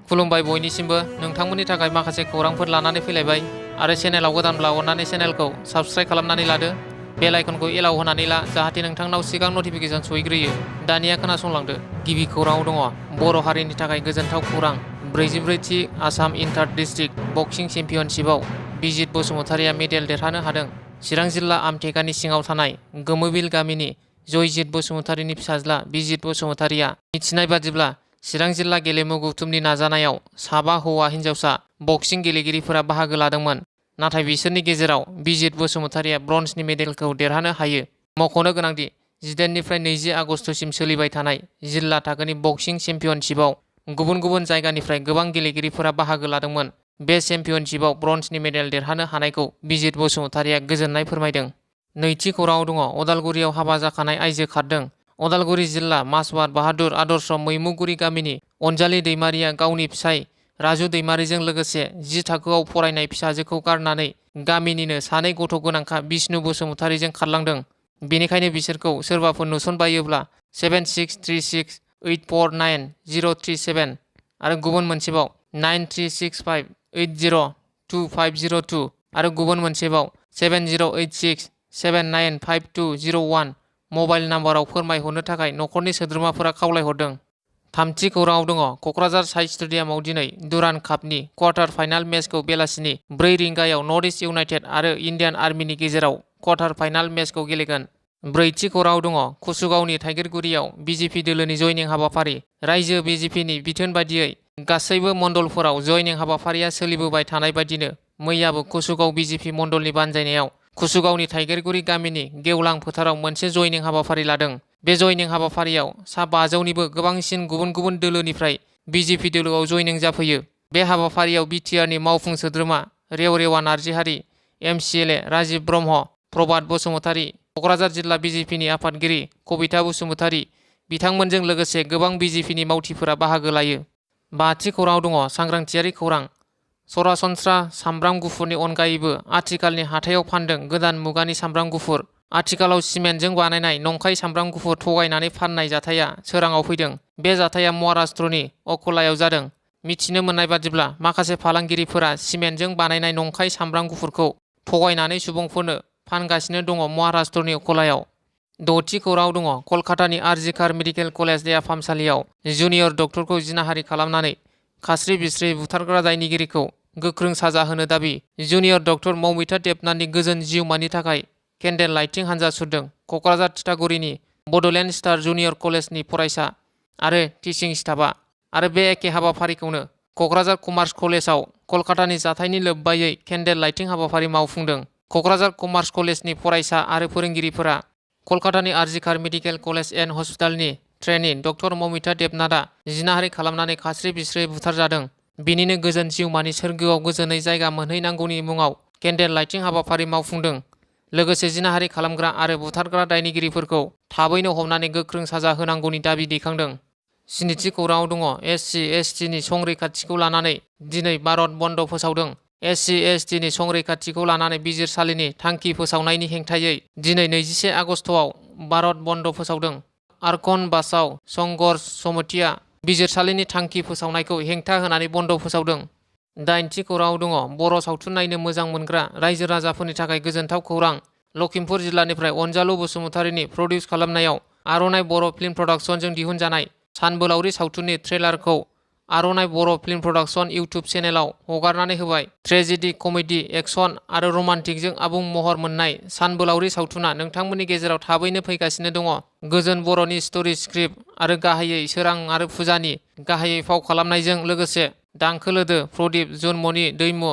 खुलुमबाय बयनिसिमबो नोंथांमोननि थाखाय माखासे खौरांफोर लानानै फैलायबाय आरो चेनेलाव गोदानब्ला अन्नानै चेनेलखौ साबस्क्राइब खालामनानै लादो बेल आइकनखौ एलाव होनानै ला जाहाथे नोंथांनाव सिगां नटिफिकेसन सहैग्रोयो। दानिया खोनासंलांदो। गिबि खौराङाव दङ बर' हारिनि थाखाय गोजोनथाव खौरां। 44थि आसाम इन्टार डिस्ट्रिक्ट बक्सिं चेम्पियनशिपआव बिजित बसुमतारिया मेडेल देरहानो हादों। चिरां जिल्ला आमटेकानि सिङाव थानाय गोमोबिल गामिनि जयजित बसुमतारिनि फिसाज्ला बिजित बसुमतारिया मिथिनाय बादिब्ला चिरां जिल्ला गेलेमु गौथुमनि नाजानायाव 7 हौवा हिन्जावसा बक्सिं गेलेगिरिफोरा बाहागो लादोंमोन। नाथाय बिसोरनि गेजेराव बिजित बसुमतारिया ब्रन्जनि मेडेलखौ देरहानो हायो। मख'नो गोनांदि 18निफ्राय 20 आगस्तसिम सोलिबाय थानाय जिल्ला थाखोनि बक्सिं चेम्पियनशिपआव गुबुन गुबुन जायगानिफ्राय गोबां गेलेगिरिफोरा बाहागो लादोंमोन। बे चेम्पियनशिपआव ब्रन्जनि मेडेल देरहानो हानायखौ बिजित बसुमतारिया गोजोननाय फोरमायदों। नैथि खौराङाव दङ अदालगुरियाव हाबा जाखानाय आइजो खारदों। अदालगुरि जिल्ला मासबाद बाहादुर आदर्श मैमुगुरि गामिनि अनजालि दैमारिया गावनि फिसाय राजु दैमारिजों लोगोसे 10 थाखोआव फरायनाय फिसाजोखौ गारनानै गामिनिनो सानै गथ' गोनांखा बिष्णु बसुमतारिजों खारलांदों। बेनिखायनो बिसोरखौ सोरबाफोर नुसनबायोब्ला 7636849037 आरो गुबुन मोनसेबाव 9365802502 आरो गुबुन मोनसेबाव 7086795201 मबाइल नाम्बाराव फोरमायहरनो थाखाय न'खरनि सोद्रोमाफोरा खावलायहरदों। थामथि खौराङाव दङ क'क्राझार साइ स्टेडियामाव दिनै दुरान्ड कापनि क्वार्टार फाइनाल मेचखौ बेलासिनि 4 रिंगायाव नर्थ इस्ट इउनाइटेड आरो इन्डियान आर्मिनि गेजेराव क्वार्टार फाइनाल मेचखौ गेलेगोन। ब्रैथि खौराङाव दङ कुसुगावनि थाइगिरगुरियाव बिजेपि दोलोनि जयनिं हाबाफारि। रायजो बिजेपिनि बिथोन बादियै गासैबो मण्डलफोराव जयनिं हाबाफारिया सोलिबोबाय थानाय बादिनो मैयाबो कुसुगाव बिजेपि मण्डलनि बानजायनायाव कुसुगावनि थाइगिरगुरि गामिनि गेवलां फोथाराव मोनसे जयनिं हाबाफारि लादों। बे जयनिं हाबाफारियाव सा 500निबो गोबांसिन गुबुन गुबुन दोलोनिफ्राय बिजेपि दोलोआव जयनिं जाफैयो। बे हाबाफारियाव बिटिआरनि मावफुं सोद्रोमा रेवरेवा नार्जिहारि, एमसिएलए राजिब ब्रह्म, प्रभात बसुमतारि, क'क्राझार जिल्ला बिजेपिनि आफादगिरि कबिता बसुमतारि बिथांमोनजों लोगोसे गोबां बिजेपिनि मावथिफोरा बाहागो लायो। बाथि खौराङाव दङ सांग्रांथियारि खौरां। सरासनस्रा सामब्राम गुफुरनि अनगायैबो आथिखालनि हाथायाव फानदों गोदान मुगानि सामब्राम गुफुर। आथिखालाव सिमेन्टजों बानायनाय नंखाय सामब्राम गुफुर थगायनानै फाननाय जाथाया सोराङाव फैदों। बे जाथाया महाराष्ट्रनि अक'लायाव जादों। मिथिनो मोननाय बादिब्ला माखासे फालांगिरिफोरा सिमेन्टजों बानायनाय नंखाय सामब्राम गुफुरखौ थगायनानै सुबुंफोरनो फानगासिनो दङ महाराष्ट्रनि अक'लायाव। द'थि खौराङाव दङ कलकातानि आरजिकार मेडिकेल कलेज देहा फाहामसालियाव जुनियर डक्टरखौ जिनाहारि खालामनानै खास्रि बिस्रि बुथारग्रा दायनिगिरिखौ गोख्रों साजा होनो दाबि। जुनियर डक्टर मौमिता देबनाथनि गोजोन जिउमानि थाखाय केन्डेल लाइटिं हानजा सुरदों। क'क्राझार तितागुरिनि बड'लेण्ड स्टार जुनियर कलेजनि फरायसा आरो टिचिं स्टाफआ आरो बे एखे हाबाफारिखौनो क'क्राझार कमार्स कलेजाव कलकातानि जाथायनि लोब्बायै केन्डेल लाइटिं हाबाफारि मावफुंदों। क'क्राझार कमार्स कलेजनि फरायसा आरो फोरोंगिरिफोरा कलकातानि आरजिकार मेडिकेल कलेज एन्ड हस्पिटालनि ट्रेनी डक्टर मौमिता देबनाथआ जिनाहारि खालामनानै खास्रि बिस्रि बुथारजादों। बिनिनो गोजोन जिउमानि सोरगोआव गोजोनै जायगा मोनहैनांगौनि मुङाव केन्डेल लाइटिं हाबाफारि मावफुंदों। लोगोसे जिनाहारि खालामग्रा आरो बुथारग्रा दायनिगिरिफोरखौ थाबैनो हमनानै गोख्रों साजा होनांगौनि दाबि दैखांदों। स्निथि खौराङाव दङ एससि एसटिनि संरैखाथिखौ लानानै दिनै भारत बन्द फोसावदों। एससि एसटिनि संरैखाथिखौ लानानै बिजिरसालिनि थांखि फोसावनायनि हेंथायै दिनै 21 आगस्तआव भारत बन्द फोसावदों। आर्कन बाचाव संघर्ष समितिआ बिजिरसालिनि थांखि फोसावनायखौ हेंथा होनानै बन्द फोसावदों। दाइनथि खौराङाव दङ बर' सावथुन नायनो मोजां मोनग्रा रायजो राजाफोरनि थाखाय गोजोनथाव खौरां। लखिमपुर जिल्लानिफ्राय अनजालु बसुमतारिनि प्रडिउस खालामनायाव आर'नाइ बर' फिल्म प्रडाक्शनजों दिहुनजानाय सानबोलावरि सावथुननि ट्रेलारखौ आर'नाइ बर' फिल्म प्रडाक्शन इउटुब चेनेलाव हगारनानै होबाय। ट्रेजेडि, कमेडि, एक्शन आरो रमान्टिकजों आबुं महर मोननाय सानबोलावरि सावथुना नोंथांमोननि गेजेराव थाबैनो फैगासिनो दङ। गोजोन बर'नि स्ट'री स्क्रिप्ट आरो गाहायै सोरां आरो फुजानि गाहायै फाव खालामनायजों लोगोसे दांखोलोदो, प्रदीप, जुनमणि, दैमु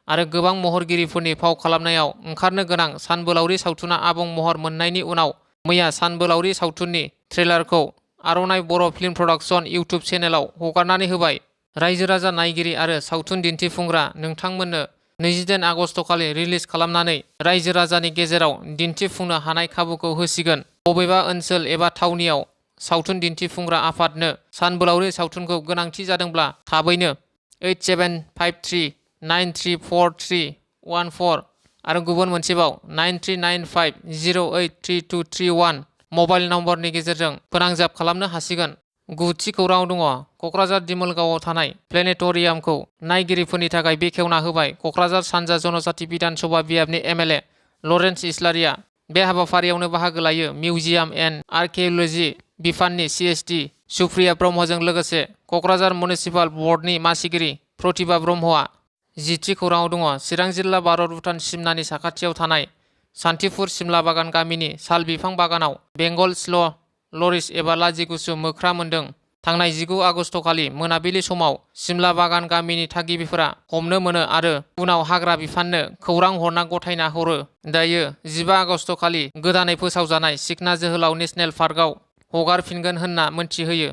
आरो गोबां महरगिरिफोरनि फाव खालामनायाव ओंखारनो गोनां सानबोलावरि सावथुना आबुं महर मोननायनि उनाव मैया सानबोलावरि सावथुननि ट्रेलारखौ आर'नाइ बर' फिल्म प्रडाक्शन इउटुब चेनेलाव हगारनानै होबाय। रायजो राजा नायगिरि आरो सावथुन दिन्थिफुंग्रा नोंथांमोननो 28 आगस्तखालि रिलिज खालामनानै रायजो राजानि गेजेराव दिन्थिफुंनो हानाय खाबुखौ होसिगोन। बबेबा ओनसोल एबा थावनियाव सावथुन दिन्थिफुंग्रा आफादनो सानबोलावरि सावथुनखौ गोनांथि जादोंब्ला थाबैनो 8753934314 आरो गुबुन मोनसेबाव 9395083231 मबाइल नम्बरनि गेजेरजों फोनांजाब खालामनो हासिगोन। गुथि खौराङाव दङ क'क्राझार दिमोलगावआव थानाय प्लेनेटरियामखौ नायगिरिफोरनि थाखाय बेखेवना होबाय क'क्राझार सानजा जनजाति बिधान सभा बियाबनि एमएलए लरेन्स इस्लारिया। बे हाबाफारियावनो बाहागो लायो मिउजियाम एन्ड आर्किअल'जि बिफाननि सिएसडि सुप्रिया ब्रह्मजों लोगोसे क'क्राझार मिउनिसिपाल बर्डनि मासिगिरि प्रतिभा ब्रह्मआ। जिथि खौराङाव दङ चिरां जिल्ला भारत भुटान सिमनानि साखाथियाव थानाय सान्तिपुर सिमला बागान गामिनि साल बिफां बागानाव बेंगल स्ल' लरिस एबा लाजिगुसु मोख्रा मोनदों। थांनाय 19 आगस्तखालि मोनाबिलि समाव सिमला बागान गामिनि थागिबिफोरा हमनो मोनो आरो उनाव हाग्रा बिफाननो खौरां हरना गथायना हरो। दायो 15 आगस्तखालि गोदानै फोसावजानाय सिखना जोहोलाव नेशनेल पार्कआव हगारफिनगोन होनना मोनथिहोयो।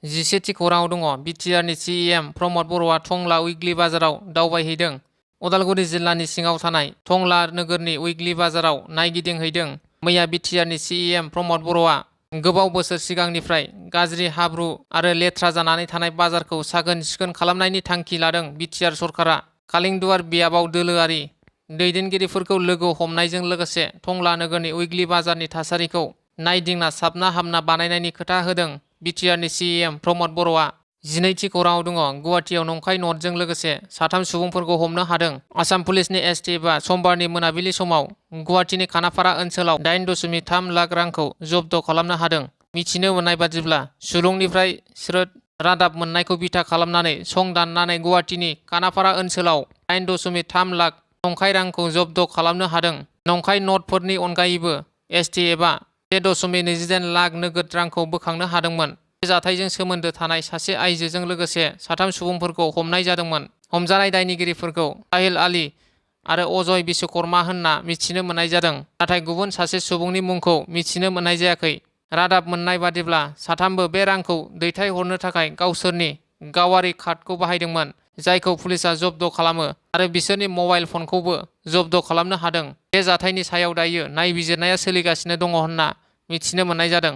17थि खौराङाव दङ बिटिआरनि सिएम प्रमद बर'आ टंला उइकलि बाजाराव दावबायहैदों। उदालगुरि जिल्लानि सिङाव थानाय टंला नोगोरनि उइकलि बाजाराव नायगिदिंहैदों। मैया बिटिआरनि सिएम प्रमद बर'आ गोबाव बोसोर सिगांनिफ्राय गाज्रि हाब्रु आरो लेथ्रा जानानै थानाय बाजारखौ साखोन सिखोन खालामनायनि थांखि लादों बिटिआर सरकारा। कालिंदुवार बियाबाव दोलोआरि दैदेनगिरिफोरखौ लोगो हमनायजों लोगोसे टंला नोगोरनि उइकलि बाजारनि थासारिखौ नायदिंना साबना हामना बानायनायनि खोथा होदों बिटिआरनि सिएम प्रमद बर'आ। 18थि खौराङाव दङ गुवाहाटियाव नंखाय नटजों लोगोसे 3 सुबुंफोरखौ हमनो हादों। आसाम पुलिसनि एसटिएफआ समबारनि मोनाबिलि समाव गुवाहाटिनि खानापारा ओनसोलाव 8.3 लाख रांखौ जब्द खालामनो हादों। मिथिनो मोननाय बादिब्ला सुलुंनिफ्राय स्रोद रादाब मोननायखौ बिथा खालामनानै सं दाननानै गुवाहाटिनि खानापारा ओनसोलाव 8.3 लाख नंखाय रांखौ जब्द खालामनो हादों। नंखाय नटफोरनि अनगायैबो एसटिएफआ 1.29 लाख नोगोद रांखौ बोखांनो हादोंमोन। बे जाथायजों सोमोन्दो थानाय सासे आइजोजों लोगोसे 3 सुबुंफोरखौ हमनाय जादोंमोन। हमजानाय दायनिगिरिफोरखौ साहिल आली आरो अजय बिश्वकर्मा होनना मिथिनो मोननाय जादों, नाथाय गुबुन सासे सुबुंनि मुंखौ मिथिनो मोननाय जायाखै। रादाब मोननाय बादिब्ला 3बो बे रांखौ दैथायहरनो थाखाय गावसोरनि गावारि कार्डखौ बाहायदोंमोन, जायखौ पुलिसआ जब्द खालामो आरो बिसोरनि मबाइल फनखौबो जब्द खालामनो हादों। बे जाथायनि सायाव दायो नायबिजिरनाया सोलिगासिनो दङ होनना मिथिनो मोननाय जादों।